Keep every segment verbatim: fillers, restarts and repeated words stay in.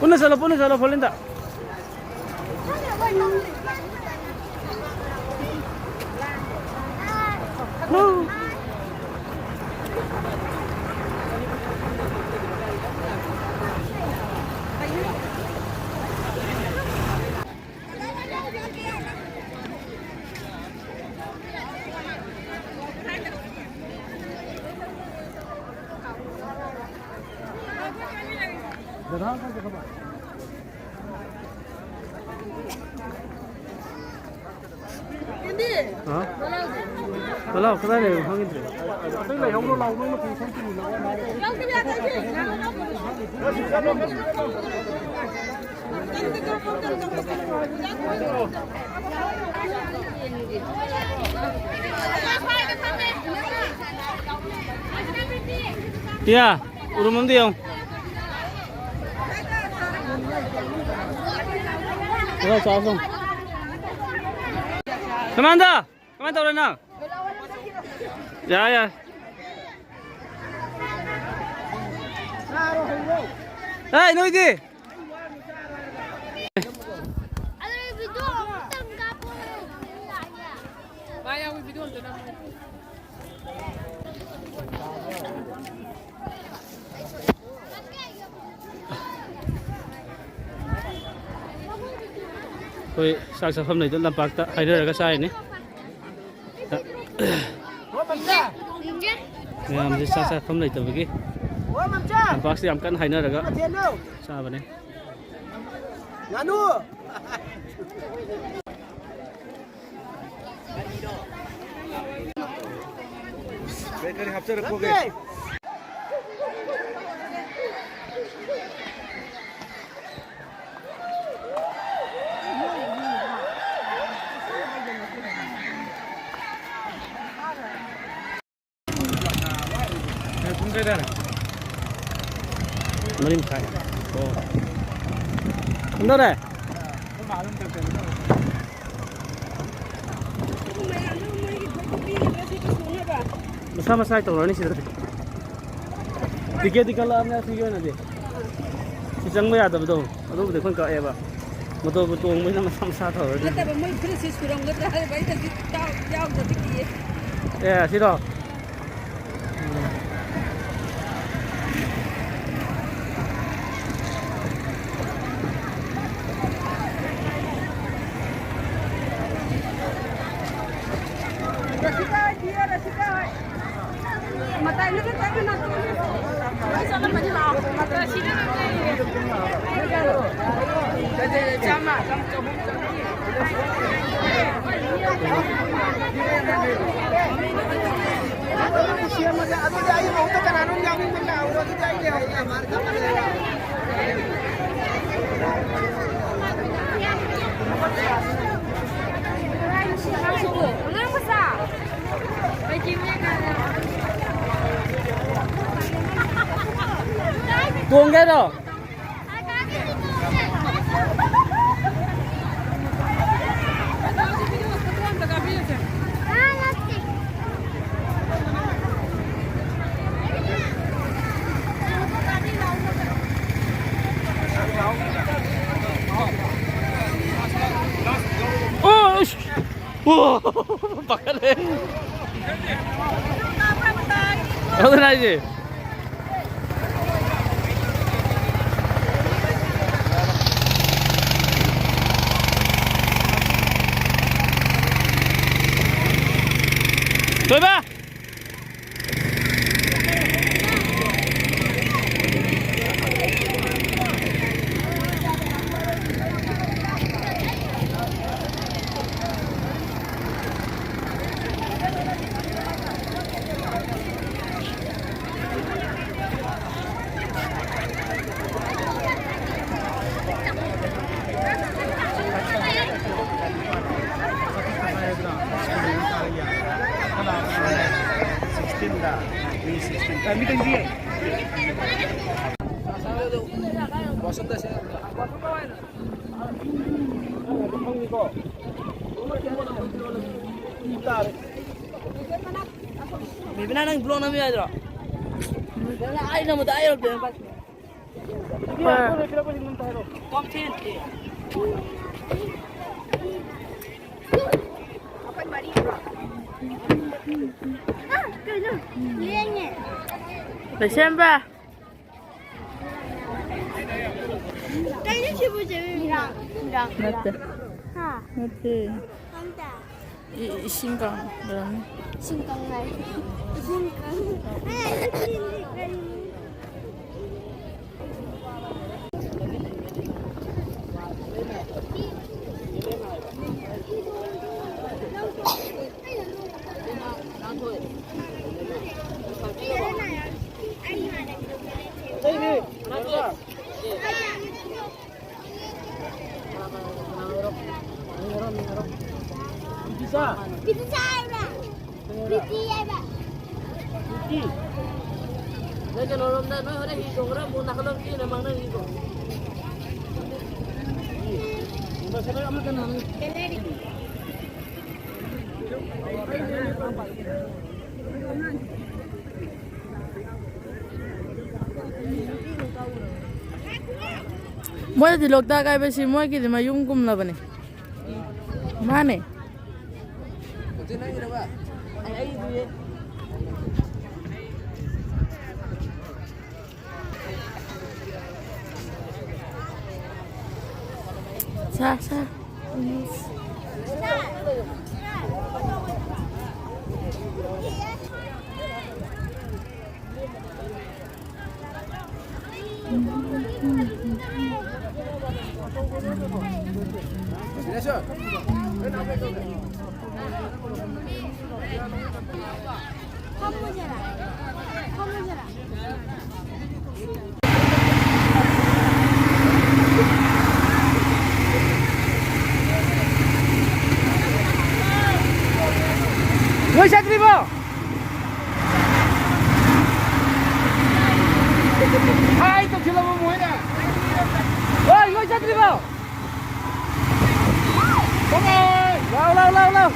ꯄꯨꯟꯅ ꯆꯠꯂꯣ, ꯄꯨꯟꯅ ꯆꯠꯂꯣ, ꯐꯣꯂꯤꯟꯗ꯫ ꯍꯥ? ꯂꯥꯎ, ꯀꯗꯥꯏ ꯂꯩꯕꯅꯣ ꯈꯪꯈꯤꯗ꯭ꯔꯦ꯫ ꯑꯇꯩ ꯂꯩꯍꯧꯔꯣ, ꯂꯥꯎ, ꯅꯪꯅ ꯄꯨꯡ ꯊꯣꯛ ꯄꯨꯡ ꯂꯧꯔꯣ꯫ ꯄꯤꯌꯥ, ꯎꯔꯨꯝ ꯑꯝꯗ ꯌꯦꯡꯉꯨ꯫ ꯈꯔ ꯆꯥꯁꯤ ꯂꯥꯎ꯫ ꯁꯃꯥꯟꯗ! ꯀꯃꯥꯏꯅ ꯇꯧꯔꯦ ꯅꯪ? ꯌꯥꯏ, ꯌꯥꯏ꯫ ꯑꯦ, ꯅꯣꯏꯗꯤ? ꯑꯩꯈꯣꯏ ꯆꯥꯛ ꯆꯥꯐꯝ ꯂꯩꯗꯣ ꯂꯝꯄꯥꯛꯇ ꯍꯥꯏꯅꯔꯒ ꯆꯥꯔꯤꯅꯤ꯫ ꯃꯌꯥꯝꯁꯦ ꯆꯥꯛ ꯆꯥꯐꯝ ꯂꯩꯇꯕꯒꯤ ꯂꯝꯄꯥꯛꯁꯤꯗ ꯌꯥꯝ ꯀꯟꯅ ꯍꯥꯏꯅꯔꯒ ꯆꯥꯕꯅꯦ꯫ ꯉꯥꯅꯨ! ꯀꯔꯤ ꯀꯔꯤ ꯍꯥꯞꯆꯔꯛꯄꯒꯦ? ꯄꯨꯡ ꯀꯌꯥ ꯇꯥꯔꯦ? ꯃꯔꯤ ꯃꯈꯥꯏ꯫ ꯑꯣ꯫ ꯀꯝꯗꯧꯔꯦ? ꯃꯁꯥ ꯃꯁꯥ ꯇꯧꯔꯅꯤ ꯁꯤꯗꯗꯤ꯫ ꯇꯤꯀꯦꯠꯇꯤ ꯀꯛꯂꯛꯑꯕꯅꯦ ꯁꯤꯒꯤ ꯑꯣꯏꯅꯗꯤ꯫ ꯁꯤ ꯆꯪꯕ ꯌꯥꯗꯕꯗꯣ ꯑꯗꯨꯕꯨꯗꯤ ꯑꯩꯈꯣꯏꯅ ꯀꯛꯑꯦꯕ꯫ ꯃꯣꯇꯣꯔꯕꯨ ꯇꯣꯡꯕꯅꯤꯅ ꯃꯁꯥ ꯃꯁꯥ ꯇꯧꯔꯗꯤ꯫ ꯅꯠꯇꯕ, ꯃꯣꯏ ꯐꯨꯔꯤꯠꯁꯦ ꯁꯨꯔꯝꯒꯗ꯭ꯔꯥ ꯍꯥꯏꯕ, ꯑꯩꯅꯗꯤ ꯌꯥꯎ-, ꯌꯥꯎꯗ꯭ꯔꯗꯤ ꯀꯤꯌꯦ꯫ ꯑꯦ, ꯁꯤꯔꯣ? ꯔꯁꯤꯀꯥ, ꯗꯤꯌꯥ ꯔꯁꯤꯀꯥ꯫ ꯇꯣꯡꯒꯦꯔꯣ? ꯑꯣ! ꯄꯥꯈꯠꯂꯦ꯫ ꯑꯗꯨꯅ ꯍꯥꯏꯁꯦ꯫ ꯊꯣꯏꯕ! ꯕꯦꯕꯤꯅꯥ, ꯅꯪ ꯕ꯭ꯂꯣꯛ ꯅꯝ ꯌꯥꯗ꯭ꯔꯣ? ꯑꯩꯅ ꯑꯃꯗ ꯑꯩ ꯌꯧꯔꯛꯇꯦ꯫ ꯍꯣꯏ꯫ ꯂꯩꯁꯦꯝꯕ꯫ ꯀꯩꯅꯣ ꯁꯤꯕꯨ ꯆꯦ? ꯃꯤꯔꯥꯡ, ꯃꯤꯔꯥꯡ, ꯅꯠꯇꯦ꯫ ꯃꯤꯔꯥꯡ꯫ ꯍꯥ? ꯅꯠꯇꯦ꯫ ꯈꯪꯗꯦ꯫ ꯏ-, ꯏꯁꯤꯡ ꯀꯪ-, ꯂꯩꯔꯝꯅꯤ꯫ ꯏꯁꯤꯡ ꯀꯪ-, ꯏꯁꯤꯡ ꯀꯪ-, ꯑꯦ, ꯀꯔꯤ? ꯄꯤꯇꯤꯁꯥ ꯍꯥꯏꯕ꯭ꯔꯥ? ꯄꯤꯇꯤ ꯍꯥꯏꯕ꯭ꯔꯥ? ꯅꯣꯏ ꯀꯩꯅꯣꯔꯣꯝꯗ, ꯅꯣꯏ ꯍꯣꯔꯦꯟ ꯍꯤ ꯇꯣꯡꯈ꯭ꯔ ꯑꯃꯨꯛ ꯅꯥꯀꯜꯂꯣꯝ ꯆꯦꯟꯅ ꯃꯥꯡꯅ ꯍꯤ ꯇꯣꯡ꯫ ꯃꯣꯏꯗꯤ ꯂꯣꯛꯇꯥꯛ ꯍꯥꯏꯕꯁꯤ ꯃꯣꯏꯒꯤꯗꯤ ꯃꯌꯨꯝꯒꯨꯝꯂꯕꯅꯤ꯫ ꯃꯥꯅꯦ꯫ ꯁꯥ, ꯁꯥ꯫ ꯂꯣꯏ ꯆꯠꯇ꯭ꯔꯤꯕꯣ? ꯍꯥꯏ ꯇꯧꯁꯤꯜꯂꯕ ꯃꯣꯏꯅ꯫ ꯍꯣꯏ, ꯂꯣꯏ ꯆꯠꯇ꯭ꯔꯤꯕꯣ? ꯂꯥꯎ, ꯂꯥꯎ, ꯂꯥꯎ, ꯂꯥꯎ꯫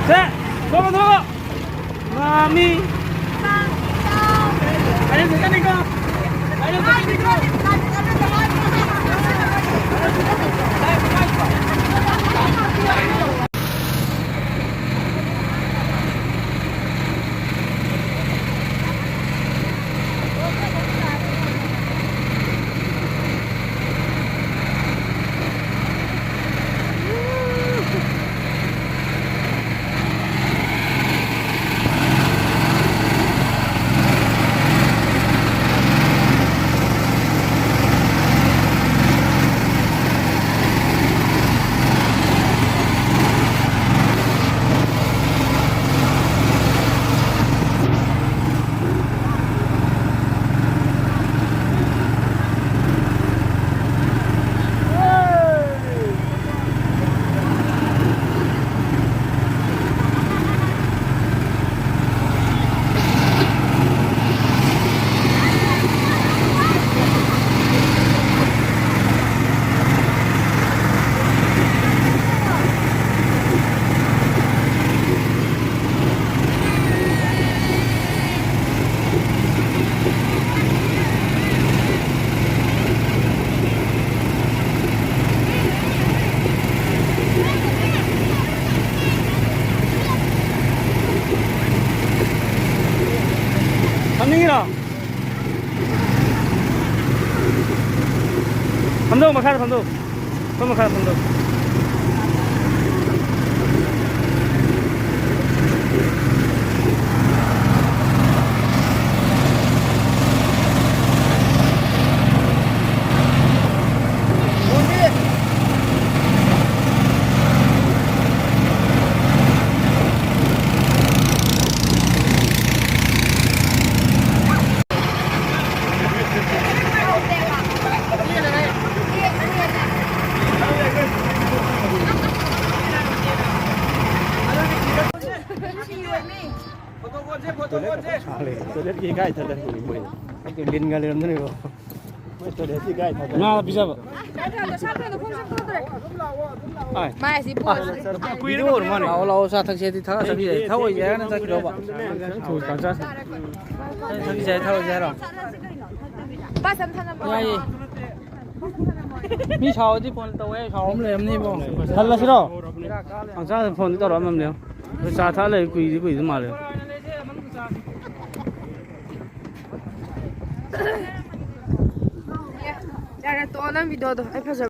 ꯁꯦ, ꯊꯣꯛꯂꯣ, ꯊꯣꯛꯂꯣ꯫ ꯉꯥꯃꯤ꯫ ꯒꯥꯔꯤ ꯆꯠꯀꯅꯤꯀꯣ꯫ ꯒꯥꯔꯤ ꯆꯠꯀꯅꯤꯀꯣ꯫ ꯐꯝꯅꯤꯡꯉꯤꯔꯣ? ꯐꯝꯗꯧ, ꯃꯈꯥꯗ ꯐꯝꯗꯧ꯫ ꯐꯝ, ꯃꯈꯥꯗ ꯐꯝꯗꯧ꯫ ꯏꯀꯥꯏ ꯊꯥꯗꯔꯛꯄꯅꯤ ꯃꯣꯏꯅ꯫ ꯑꯩꯗꯤ ꯂꯤꯟꯒ ꯂꯩꯔꯝꯗꯣꯏꯅꯤꯀꯣ꯫ ꯃꯣꯏ ꯇꯣꯏꯂꯦꯠꯁꯤ ꯏꯀꯥꯏ ꯊꯥꯗꯔꯛꯄꯅꯤ꯫ ꯉꯥ ꯄꯤꯖꯕ꯫ ꯁꯥꯇ꯭ꯔꯗꯣ ꯐꯣꯟ ꯁꯨꯝ ꯇꯧꯗ꯭ꯔꯦ꯫ ꯑꯥꯏ꯫ ꯃꯥꯏꯁꯤ ꯄꯣꯁ꯫ ꯚꯤꯗꯤꯑꯣ ꯑꯣꯏꯔ ꯃꯥꯜꯂꯦ꯫ ꯂꯥꯛꯑꯣ, ꯂꯥꯛꯑꯣ, ꯆꯥ ꯊꯛꯁꯦꯗꯤ ꯊꯛꯑ ꯆꯠꯈꯤꯁꯦ꯫ ꯊꯛꯑꯣꯏꯁꯦ ꯍꯥꯏꯔꯒꯅ ꯆꯠꯈꯤꯗ꯭ꯔꯣꯕ? ꯊꯛꯁꯦ ꯍꯥꯏꯔꯣ? ꯄꯥꯁ ꯑꯃ ꯊꯥꯅꯕ꯫ ꯌꯥꯏꯌꯦ꯫ ꯃꯤ ꯁꯥꯎꯔꯗꯤ ꯐꯣꯟ ꯇꯧꯋꯦ, ꯁꯥꯎꯕ ꯑꯃ ꯂꯩꯔꯝꯅꯤꯕꯣ꯫ ꯍꯜꯂꯁꯤꯔꯣ? ꯍꯛꯆꯥꯡꯗ ꯐꯣꯟꯗꯤ ꯇꯧꯔꯛꯑꯝꯃꯕꯅꯦ꯫ ꯑꯗꯣ ꯆꯥ ꯊꯛꯑ ꯂꯩ, ꯀꯨꯏꯗꯤ ꯀꯨꯏꯗꯤ ꯃꯥꯜꯂꯦ꯫ ꯌꯥꯔꯦ, ꯇꯣꯛꯑꯣ, ꯅꯪ ꯚꯤꯗꯤꯑꯣꯗꯣ꯫ ꯑꯩ ꯐꯖꯕ